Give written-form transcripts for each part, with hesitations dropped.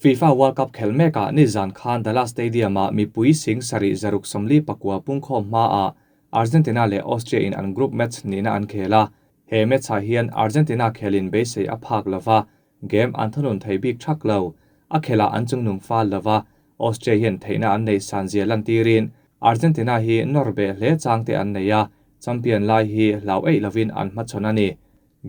FIFA World Cup khelh mekah nizan khan Dallas Stadium-ah mipui sing sarih zaruk 44 pungkhawm hmaah Argentina leh Austria in an group match nihna an khel a. He match-ah hian Argentina khelin beisei a phak lova, game an thunun thei bik thak lo. A khelah an chungnung fal lova, Austria hian theihna an nei san zia lantirin Argentina hi nawr beh hle chang te an nei a, champion lai hi hlau eih lovin an hmachhawn a ni.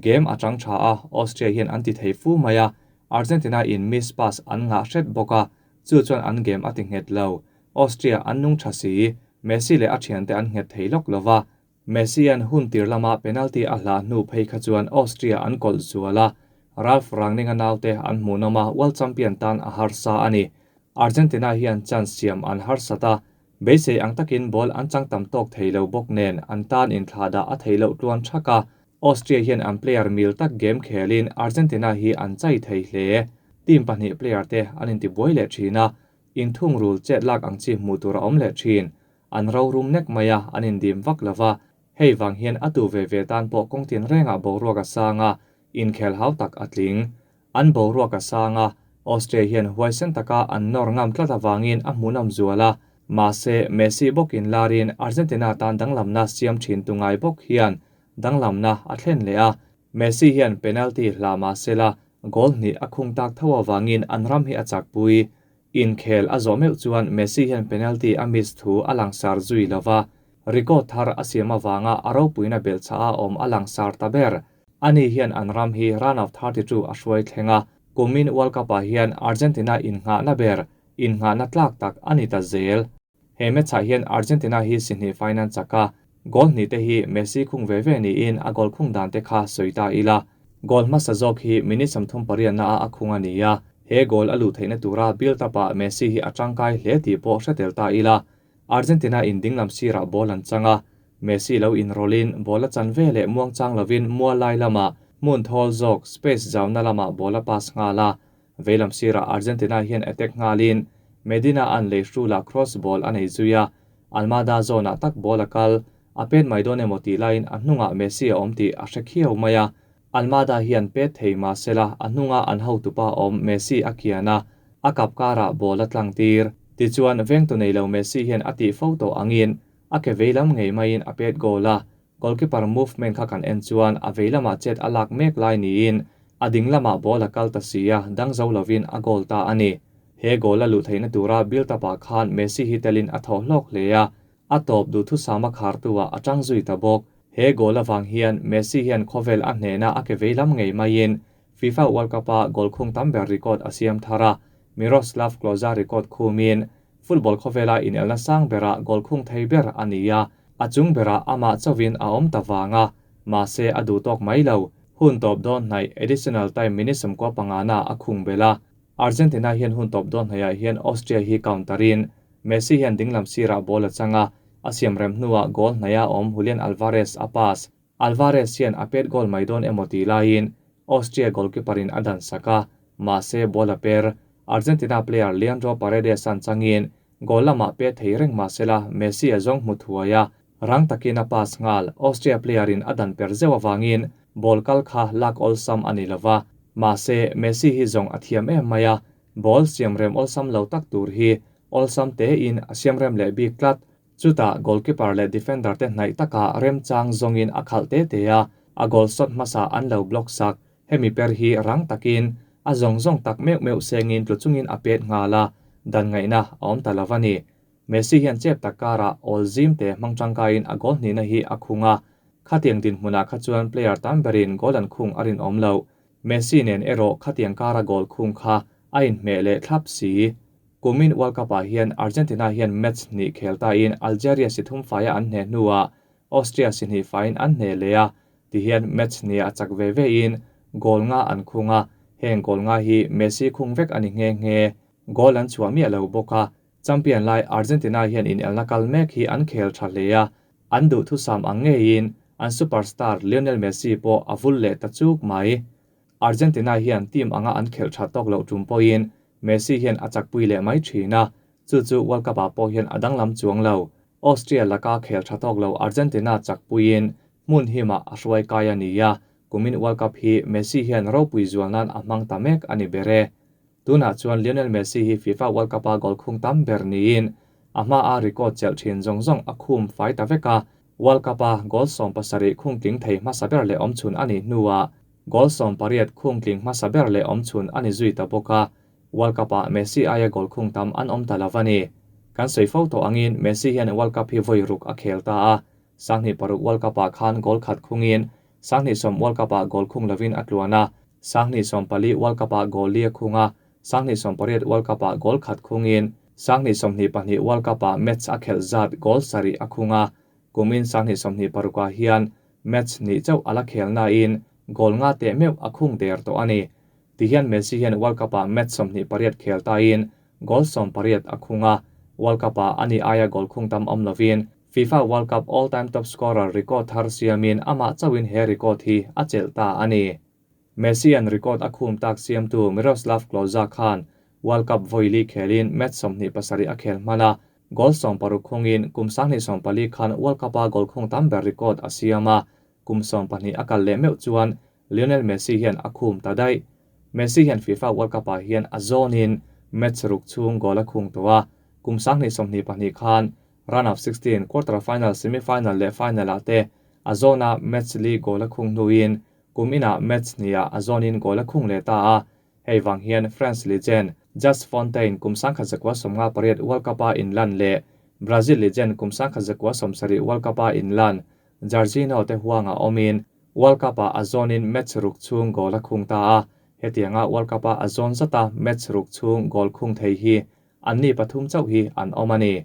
Game a chang tha a, Austria hian an ti thei fu mai a, Argentina in miss pass an ngah hret bawk a, chu chuan an game a ti nghet lo. Austria an nung tha si, Messi leh a thiante an nghet thei lawk lova, Messi an hun tir lama penalty a hlah hnu phei kha chuan Austria an kawlh zual a, Ralf Rangnick-a naute an hmuhnawm a, World Champion tan a harsa a ni. Argentina hian chance siam an harsat a, beisei ang takin ball an chang tam tawk thei lo bawk nen an tan inthlahdah a theih loh tluan thak a, Austria hian an player mil tak game khelin Argentina hi an chai thei hle. Team pahnih player te an intibuai leh thin a, inthungrul chet lak ang chi hmuh tur a awm leh thin. An rorum nek mai a, an indim vak lo va. Hei vang hian a tu ve ve tan pawh kawng tin rengah boruak a sang a, inkhel hau tak a tling. An boruak a sang a, Austria hian huaisen taka an nawr ngam tlat avangin a hmuhnawm zual a. Mahse, Messi bawkin larin Argentina tan danglamna siam thin tu ngai bawk hian danglamna a thlen leh a, Messi hian penalty hla mah sela goal hnih a khung tak tho avangin an ram hi a chakpui. Inkhel a zawh meuh chuan Messi hian penalty a miss thu a langsar zui lo va, record thar a siam avanga a ropuina belhchhah a awm a langsar ta ber. Ani hian an ram hi round of 32 a hruai thleng a, kumin World Cup-ah hian Argentina innghahna ber, innghahna tlak tak a ni ta zel. He match-ah hian Argentina hi si hnih faiin an chak a, goal hnih te hi Messi khung ve ve niin a goal khung dan te kha sawi ta ila. Goal hmasa zawk hi minute 38 ah a khung a ni a, he goal a luh theihna tura build up-ah Messi hi a tangkai hle tih pawh hre tel ta ila. Argentina in dinglam sirah ball an chang a, Messi lo inrawlhin ball a chan ve leh muangchang lovin mual lai lamah hmun thawl zawk space zauna lamah ball a pass nghal a, Veilam sirah Argentina hian attack nghalin Medina an lei hrulah cross ball a nei zui a, Almada zawnah tak ball a kal, a pet mai dawn emaw tih laiin a hnungah Messi a awm tih a hre khiau mai a, Almada hian pet thei mahsela a hnunga an hotupa awm Messi a kian a, a kap karah ball a tlang tir. Tichuan vengtu nei lo Messi hian a tih fo tawh angin a ke veilam ngei maiin a pet goal a, Goalkeeper movement kha kan en chuan a vei lamah chet a lak mek lai niin a ding lamah ball a kal ta si a, dang zo lovin a goal ta a ni. He goal a luh theihna tura build up ah khan Messi hi telin a thaw hlawk hle a, a tawp duhthusam a khartu ah a tang zui ta bawk. He goal avang hian Messi hian khawvel a hnehna a ke vei lam ngei maiin FIFA World Cup a goal khung tam ber record a siam thar a, Miroslav Klose record khumin football khawvela inelna sang berah goal khung thei ber a ni a, a chung berah amah chauhin a awm ta vang a, mahse a duh tawk mai lo. Hun tawp dawn hnaih additional time minute 15 na a khung bel a, Argentina hian hun tawp dawn hnaihah hian Austria hi counter-in Messi hian dinglam sirah ball a chang a, a siam rem hnuah goal hnaiha awm Julian Alvarez a pass. Alvarez hian a pet goal mai dawn emaw tih laiin Austria goalkeeper-in a dan sak a, mahse ball a per. Argentina player Leandro Paredes an changin goal lamah pet thei reng mahsela Messi a zawng hmu thuai a, rang takin a pass nghal. Austria player-in a dan per zeuh avangin ball kal kha lak awlsam a ni lova, mahse Messi hi zawng a thiam em mai a, ball siam rem awlsam lo tak tur hi awlsam tein a siam rem leh bik tlat. Chutah goalkeeper leh defender te hnaih takah remchang zawngin a khalh te te a, a goal shot hmasa an lo block sak. Hemi per hi rang takin a zawng zawng tak meuh meuh sengin tlu chungin a pet nghal a, dan ngaihna a awm ta lo a ni. Messi hian chep tak karah awl zim te hmang tangkaiin a goal hnihna hi a khung a, khatiang dinhmunah kha chuan player tam berin goal an khung a rinawm lo. Messi nen erawh khatiang kara goal khung kha a inhmeh leh thlap si. Kumin World Cup-ah hian Argentina hian match hnih khel tain Algeria si thum faia an hneh hnuah Austria si hnih faiin an hneh leh a, tihian match hniah chak ve vein goal nga an khung a, heng goal nga hi Messi khung vek a ni nghe nghe. Goal an chhuah miah lo bawk a, champion lai Argentina hian inelna kal mek hi an khel tha hle a, an duhthusam ang ngeiin an superstar Lionel Messi pawh a vul leh ta chuk mai. Argentina hian team anga an khelh tha tawk loh tum pawhin Messi hian a chakpui leh mai thin a, chu chu World Cup-ah pawh hian a danglam chuang lo. Austria laka khel tha tawk lo Argentina chakpuiin hmun himah a hruai kai a ni a, kumin World Cup hi Messi hian ropui zual nan a hmang ta mek a ni ber e. Tunah chuan Lionel Messi hi FIFA World Cup-a goal khung tam ber niin a hmaa record chelh thin zawng zawng a khum fai ta vek a. World Cup-a goal 17 khung tling thei hmasa ber leh awm chhun a nih hnuah goal 18 khung tling hmasa ber leh awm chhun a ni zui ta bawk a. World Cup-ah Messi aia goal khung tam an awm ta lo a ni. Kan sawi fo tawh angin Messi hian World Cup hi vawi ruk a khel ta a. 2006 World Cup-ah khan goal khat khungin 2010 World Cup-ah goal khung lovin a tluan a. 2014 World Cup-ah goal li a khung a. 2018 World Cup-ah goal khat khungin 2022 World Cup-ah match a khelh zat goal sarih a khung a. Kumin 2026-ah hian match hnih chauh a la khel nain goal nga teh meuh a khung der tawh a ni. Tihian Messi hian World Cup-ah match 28 khel tain goal 18 a khung a. World Cup-ah ani aia goal khung tam awm lovin FIFA World Cup all-time top scorer record thar siamin amah chauhin he record hi a chelh ta a ni. Messi an record a khum tak siamtu Miroslav Klose khan World Cup vawi li khelin match 27 a khel hman a. Goal 60 khungin kum 2014 khan World Cup-a goal khung tam ber record a siam a. Kum 12 a kal leh meuh chuan Lionel Messi hian a khum ta daih. Messi hian FIFA World Cup-ah hian a zawnin match ruk chhung goal a khung tawh a. Kum 2022 khan round of 16, quarter final, semi final leh final-ah te a zawna match li goal a khung hnuin kum inah match hniah a zawnin goal a khung leh ta a. Hei vang hian France legend Just Fontaine kum 1958 World Cup-a inlan leh Brazil legend kum 1970 World Cup-a inlan Jairzinho te huanga awmin World Cup-ah a zawnin match ruk chhung goal a khung ta a. Hetianga World Cup-a a zawn zata match ruk chhung goal khung thei hi anni pathum chauh hi an awm a ni.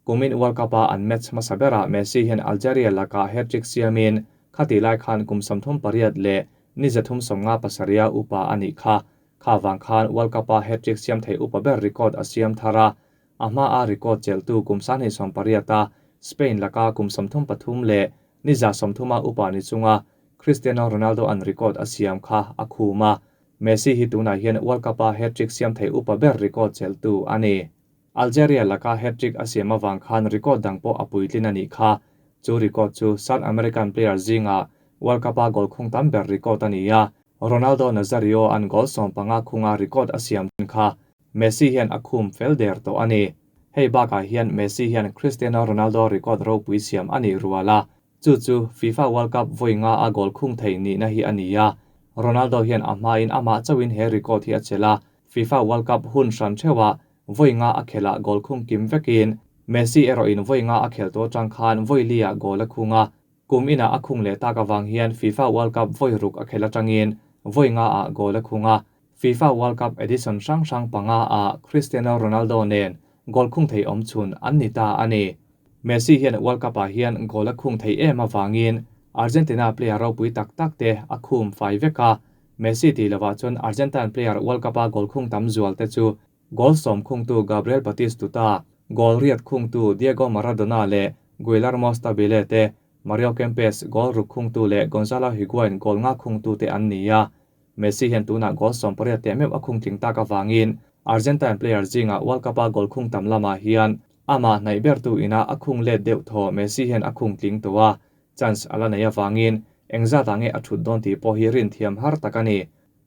Kumin World Cup-a an match hmasa berah Messi hian Algeria lakah hat-trick siamin khati lai khan kum 38 leh ni 357 upa a nih kha. Kha vang khan World Cup-a hat-trick siam thei upa ber record a siam thar a. A hmaa record chelhtu kum 28-a Spain laka kum 33 leh ni 30 upa ni chunga Cristiano Ronaldo an record a siam kha a khum a. Messi hi tunah hian World Cup-a hat-trick siam thei upa ber record chelhtu a ni. Algeria laka hat-trick a siam awang khan record dang pawh a puitlin a nih kha. Chu record chu South American player zinga World Cup-a goal khung tam ber record a ni a. Ronaldo Nazario an goal 15 khunga record a siam kha Messi hian a khum fel der tawh a ni. Hei bakah hian Messi hian Cristiano Ronaldo record ropui siam a nih ruala. Chu chu FIFA World Cup vawi nga a goal khung thei nihna hi a ni a. Ronaldo hian a hmain amah chauhin he record hi a chelh a. FIFA World Cup hun hran theuha vawi nga a khela goal khung kim vekin Messi erawhin vawi nga a khel tawh atang khan vawi li-ah goal a khung a. Kum inah a khung leh tak awang hian FIFA World Cup vawi ruk a khel atangin vawi nga ah goal a khung a. FIFA World Cup edition hrang hrang panga ah Cristiano Ronaldo nen goal khung thei awm chhun an ni ta a ni. Messi hian World Cup-ah hian goal a khung thei em awangin Argentina player ropui tak tak te a khum fai vek a. Messi tih lovah chuan Argentine player World Cup-a goal khung tam zual te chu goal 10 khungtu Gabriel Batistuta, goal 8 khungtu Diego Maradona leh Guillermo Stabile te, Mario Kempes goal ruk khungtu leh Gonzalo Higuain goal nga khungtu te an ni a. Messi hian tunah goal 18 teh meuh a khung tling tak awangin Argentine player zinga World Cup-a goal khung tam lamah hian amah hnaih bertu ina a khung let deuh thaw Messi hian a khung tling tawh a. Chance ala nei awangin engzat ah nge a thut dawn tih pawh hi rin thiam har tak a ni.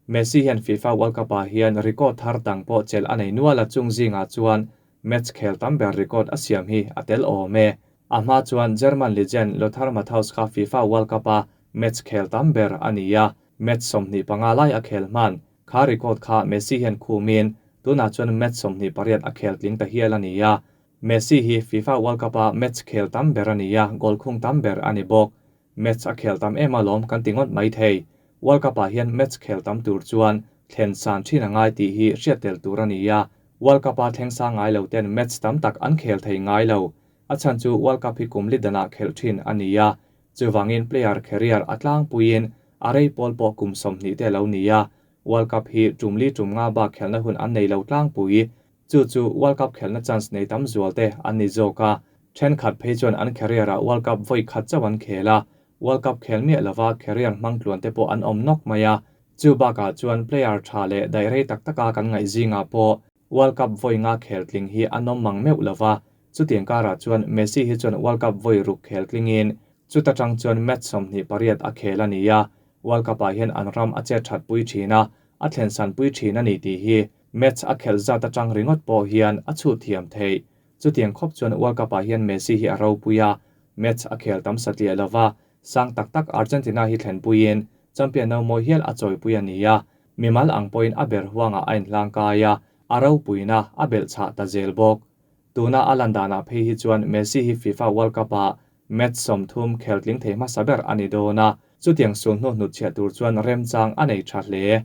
Messi hian FIFA World Cup-ah hian record thar dang pawh chelh a nei nual a chung zingah chuan match khel tam ber record a siam hi a tel awm e. A hma chuan German legend Lothar Matthaus kha FIFA World Cup-a match khel tam ber a ni a. Match 25 lai a khel hman. Kha record kha Messi hian khumin tunah chuan match 28 a khel tling ta hial a ni a. Messi hi FIFA World Cup-a match khel tam ber a ni a, goal khung tam ber a ni bawk. Match a khel tam em alawm kan ti ngawt mai thei. World Cup-ah hian match khel tam tur chuan thlen san thin a ngai tih hi hriat tel tur a ni a. World Cup-a thleng sang ngai lo ten match tam tak an khel thei ngai lo. A chhan chu World Cup hi kum li danah khelh thin a ni a. Chuwangin player career a tlangpuiin a rei pawl pawh kum 20 te lo ni a. World Cup hi tum li tum nga bak khelna hun an nei lo tlangpui. Chu chu World Cup khelna chance nei tam zual te an ni zawk a. Thenkhat phei chuan an career-ah World Cup vawi khat chauh an khel a. World Cup khel miah lova career hmang tluan te pawh an awm nawk mai a. Chu bakah chuan player tha leh daih rei tak taka kan ngaih zingah pawh World Cup vawi nga khel tling hi an awm mang meuh lova. Chutiang karah chuan Messi hi chuan World Cup vawi ruk khel tlingin chuta tang chuan match 28 a khel a ni a. World Cup-ah hian an ram a chet that pui thin a, a thlen san pui thin a ni tih hi. Match a khelh zat atang ringawt pawh hian a chhut thiam theih. Chutiang khawp chuan World Cup ah hian Messi hi a ropui a, match a khel tam satliah lova, sang tak tak Argentina hi thlenpuiin champion no mawi hial a chawipui a ni a, mimal ang pawhin a ber huangah a inhlangkai a, a ropuina a belhchhah ta zel bawk. Tuna a lan danah phei hi chuan Messi hi FIFA World Cup ah match 30 khel tling thei hmasa ber a ni dawn a, chutiang sulhnu hnutchhiah tur chuan remchang a nei tha hle.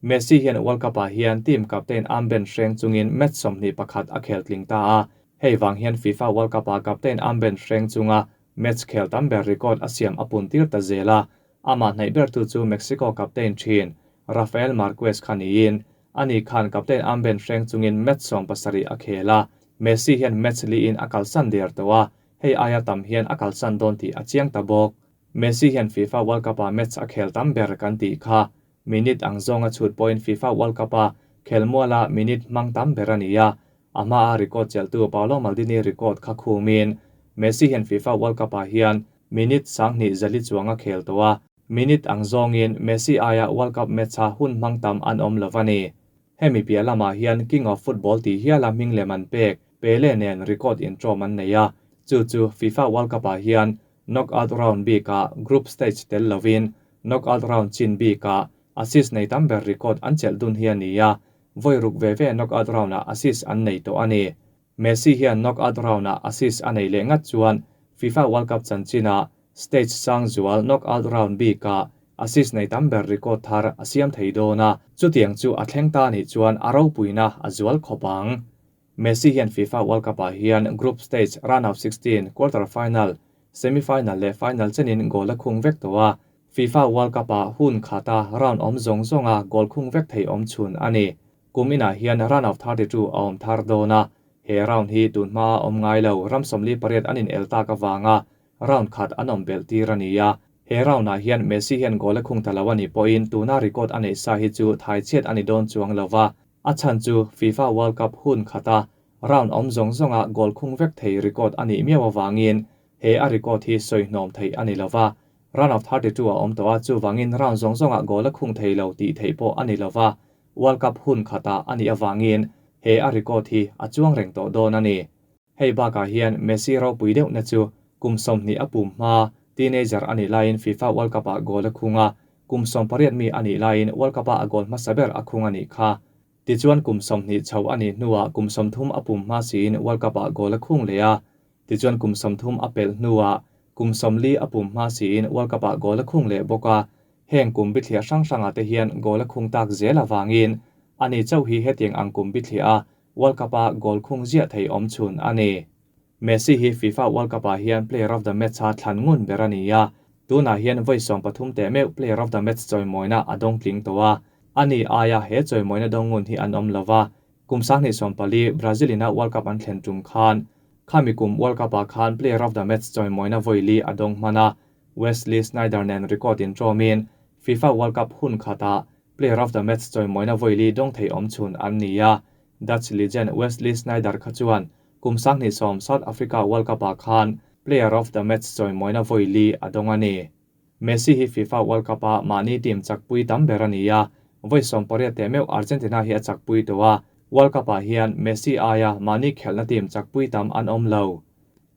Messi hian World Cup ah hian team captain armband hreng chungin match 21 a khel tling ta a, hei vang hian FIFA World Cup ah captain armband hreng chunga match khel tam ber record a siam a pun tir ta zel a, amah hnaih ber tu chu Mexico captain thin Rafael Marquez kha niin, ani khan captain armband hreng chungin match 70 a khel a, Messi hian match li in a kalsan der tawh a, hei aia tam hian a kalsan dawn tih a chiang ta bawk. Messi hian FIFA World Cup ah match a khel tam ber kan tih kha, minute ang zawnga chhut pawhin FIFA World Cup a khelmuala minute hmang tam ber a ni a, a hmaa record cheltu Paolo Maldini record kha khumin Messi hian FIFA World Cup ah hian minute 2400 chuang a khel tawh a, minute ang zawngin Messi aia World Cup match a hun hmang tam an awm lo a ni. Hemi piah lamah hian King of Football tih hiala hming lem an pek Pele nen record intrawm an nei a, chu chu FIFA World Cup ah hian knockout round bikah group stage tel lovin knockout round chin bikah assist nei tam ber record an chelh dun hi a ni a, voi ruk ve ve knockout round ah assist an nei tawh a ni. Messi hian knockout round ah assist a nei leh ngat chuan FIFA World Cup chanchinah stage sang zual knockout round bikah assist nei tam ber record thar a siam thei dawn a, chutiang chu a thleng ta nih chuan a ropuina a zual khawp ang. Messi hian FIFA World Cup ah hian group stage, round of 16, quarter final, semi final leh final chenin goal a khung vek tawh a, FIFA World Cup ah hun khata round awm zawng zawnga goal khung vek thei awm chhun a ni. Kum inah hian round of 32 a awm thar dawn a, he round hi tun hma a awm ngai lo, ram 48 an in el tak avanga round khat an awm belh tir a ni a. He round ah hian Messi hian goal a khung ta lo a nih pawhin tuna record a neih sa hi chu thai chhiat a ni dawn chuang lova, a chhan chu FIFA World Cup hun khata round awm zawng zawnga goal khung vek thei record a nih miau awangin he a record hi sawi hnawm thei a ni lova, round of 32 a awm tawh a, chuwangin round zawng zawnga goal a khung thei lo tih theih pawh a ni lova, World Cup hun khata a nih awangin he a record hi a chuang reng tawh dawn a ni. Hei bakah hian Messi ropui deuh na chu kum 20 a pum hma teenager a nih laiin FIFA World Cup ah goal a khung a, kum 18 mi a nih laiin World Cup ah a goal hmasa ber a khung a nih kha. Tichuan kum 20 chho a nih hnuah kum 30 a pum hma siin World Cup ah goal a khung leh a, tichuan kum 30 a pelh hnuah kum 40 a pum hma siin World Cup ah goal a khung leh bawk a, heng kum bithliah hrang hranga te hian goal a khung tak zel awangin ani chauh hi hetiang ang kum bithliah a World Cup ah goal khung ziah thei awm chhun a ni. Messi hi FIFA World Cup ah hian player of the match a thlan ngun ber a ni a, tunah hian voi 13 te meuh player of the match chawimawina a dawng tling tawh a, ani aia he chawimawina dawng ngun hi an awm lova, kum 2014 Brazil ina World Cup an thlen tum khan khami kum World Cup ah khan player of the match chawimawina voi li a dawng hman a, Wesley Sneijder nen record in trawmin FIFA World Cup hun khata player of the match chawimawina voi li dawng thei awm chhun an ni a, Dutch legend Wesley Sneijder kha chuan kum 2010 South Africa World Cup ah khan player of the match chawimawina voi li a dawng a ni. Messi hi FIFA World Cup ah mahni team chakpui tam ber a ni a, voi 18 te meuh Argentina hi a chakpui tawh a, World Cup ah hian Messi aia mahni khelhna team chakpui tam an awm lo.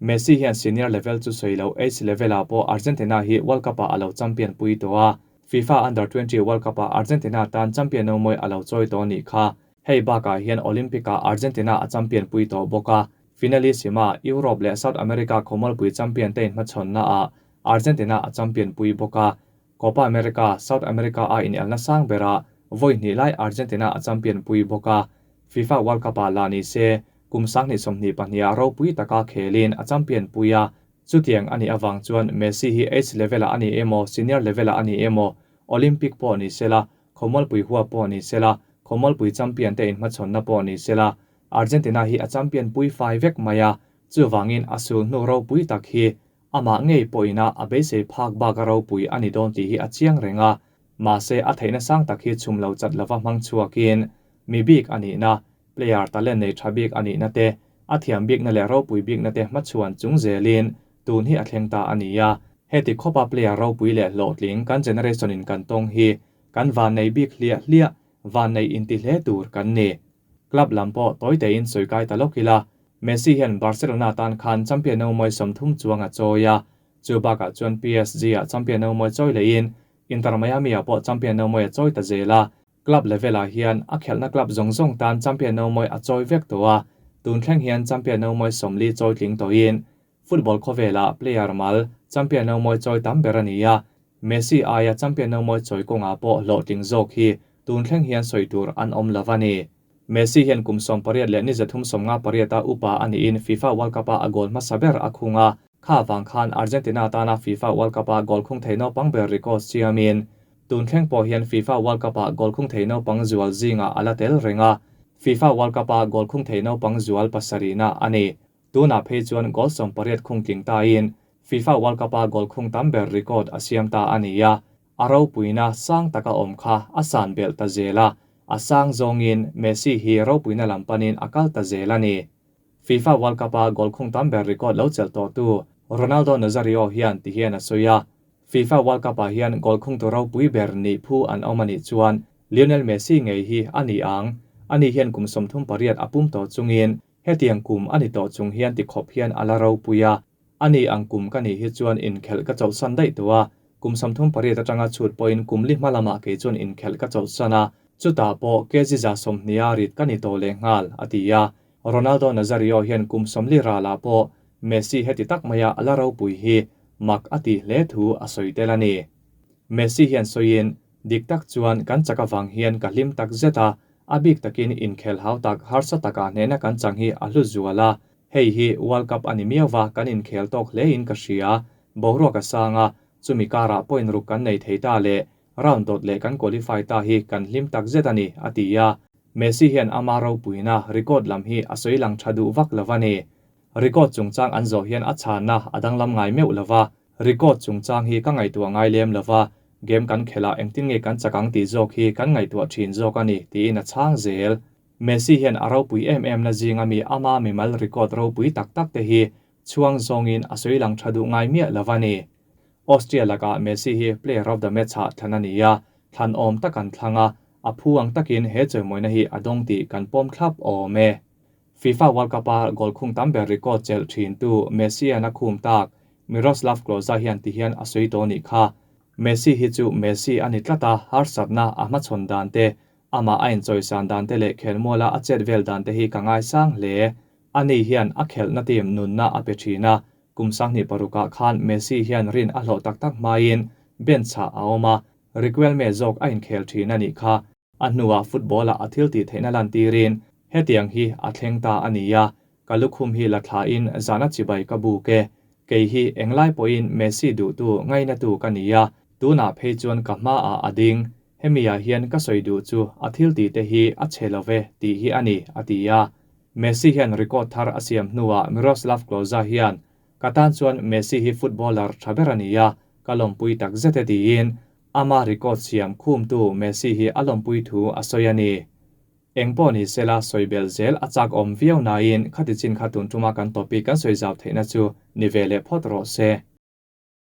Messi hian senior level chu sawi lo age level ah pawh Argentina hi World Cup ah a lo champion pui tawh a, FIFA Under 20 World Cup ah Argentina tan champion no mawi a lo chawi tawh nih kha. Hei bakah hian Olympic ah Argentina a champion pui tawh bawk a, finalissima Europe leh South America khawmualpui champion te inhmachhawn na ah Argentina a champion pui bawk a, Copa America, South America a inelna sang bera voi hnih lai Argentina a champion pui bawk a, FIFA World Cup ah la ni se kum 2022 ah ropui taka khelin a champion pui a, chutiang ani awang chuan Messi hi age level ah ani emaw senior level ah ani emaw Olympic pawh ni sela khawmualpui hua pawh ni sela khawmualpui champion te inhmachhawn na pawh ni sela Argentina hi a champion pui fai vek mai a, chuwangin a sul hnu ropui tak hi amah ngei pawhina a beisei phak bak a ropui ani dawn tih hi a chiang reng a, mahse a theihna sang tak hi chhum lo chat lova hmang chhuakin mi bik ani na, player talent nei tha bik ani na te, a thiam bik na leh ropui bik na te hmachhuan chung zelin tun hi a thleng ta ani a, heti khopa player ropui leh hlawhtling kan generation in kan tawng hi kan van nei bik hliah hliah van nei inti hle tur kan ni. Club lam pawh tawi tein sawi kai ta lawk ila, Messi hian Barcelona tan khan champion no mawi 30 chuang a chawi a, chu bakah chuan PSG ah champion no mawi chawi lehin Inter Miami ah pawh champion no mawi a chawi ta zel a. Club level ah hian a khelhna club zawng zawng tan champion no mawi a chawi vek tawh a, tun thleng hian champion no mawi 40 chawi tling tawhin football khawvelah player mal champion no mawi chawi tam ber a ni a, Messi aia champion no mawi chawi kawngah pawh hlawhtling zawk hi tun thleng hian sawi tur an awm lo a ni. Messi hian kum 18 leh ni 358 a upa a niin FIFA World Cup-a a goal hmasa ber a khung a, kha vang khan Argentina tana FIFA World Cup-a goal khung thei naupang ber record siamin tun thleng pawh hian FIFA World Cup-a goal khung thei naupang zual zingah a la tel reng a, FIFA World Cup-a goal khung thei naupang zual pasarihna a ni. Tunah phei chuan goal 18 khung tling tain FIFA World Cup-a goal khung tam ber record a siam ta a ni a, a ropuina sang taka awm kha a san belh ta zel a, a sang zawngin Messi hi ropuina lam panin a kal ta zel a ni. FIFA World Cup-a goal khung tam ber record lo chelh tawhtu Ronaldo Nazario hian ti hian a sawi a, FIFA World Cup-ah hian goal khungtu ropui ber nih phu an awm a nih chuan Lionel Messi ngei hi a ni ang. Ani hian kum 38 a pum tawh chungin hetiang kum a ni tawh chung hian ti khawp hian a la ropui a. Ani ang kum ka nih hi chuan inkhelh ka chawlhsan daih tawh a, kum 38 atanga chhut pawhin kum li hma lamah kei chuan inkhelh ka chawlhsan a, chutah pawh kg 20 a rit ka ni tawh lehnghal, a ti a. Ronaldo Nazario hian kum 40 ralah pawh Messi heti tak maia a la ropui hi mak a ti hle thu a sawi tel a ni. Messi hian sawiin, dik tak chuan kan chak avang hian ka hlim tak zet a, a bik takin inkhel hau tak harsa taka hnehna kan chang hi a hlu zual a, hei hi World Cup a ni miau va kan inkhel tawk hlein ka hria, boruak a sang a, chumi karah point ruk kan nei thei ta leh round dawt leh kan qualify ta hi kan hlim tak zet a ni, a ti a. Messi hian ama ropuina record lam hi a sawi lang tha duh vak lo a ni. Record chungchang an zawh hian a chhanna a danglam ngai meuh lo va, record chungchang hi ka ngaihtuah ngai lem lo va, game kan khelah engtin nge kan chak ang tih zawk hi kan ngaihtuah thin zawk a ni, tiin a chhang zel. Messi hian a ropui em em na zinga mi ama mimal record ropui tak tak te hi chhuang zawngin a sawi lang tha duh ngai miah lo a ni. Austria lakah Messi hi player of the match ah thlan a ni a, thlan awm tak an thlang a, a phu ang takin he chawimawina hi a dawng tih kan pawm thlap awm e. FIFA World Cup-a goal khung tam ber record chelh thin tu Messi an a khum tak Miroslav Klose hian ti hian a sawi tawh nih kha. Messi hi chu Messi a ni tlat a, harsatna a hmachhawn dan te, amah a inchawisan dan te leh khelmuala a chet vel dan te hi ka ngai sang hle. Ani hian a khelhna team nunna a pe thin a, kum 2006ah khan Messi hian rin a hlawh tak tak hmain bench ah a awm a, Riquelme zawk a inkhel thin a nih kha. A hnuah football-ah a thil tih theihna lan tirin hetiang hi a thleng ta a ni a, ka lukhum hi la thlain zana chibai ka buk e. Kei hi englai pawhin Messi duhtu ngainatu ka ni a, tunah phei chuan ka hmaah a ding. Hemi-ah hian ka sawi duh chu a thil tih te hi a chhe lo ve tih hi a ni, a ti a. Messi hian record thar a siam hnuah Miroslav Klose hian ka tan chuan Messi hi footballer tha ber a ni a, ka lawmpui tak zet e tiin ama record siam khumtu Messi hi a lawmpui thu a sawi a ni. Engpawh ni sela sawi bel zel a chak awm viau nain khati chin kha tun tuma kan topic kan sawi zau theihna chu ni ve leh phawt rawh se.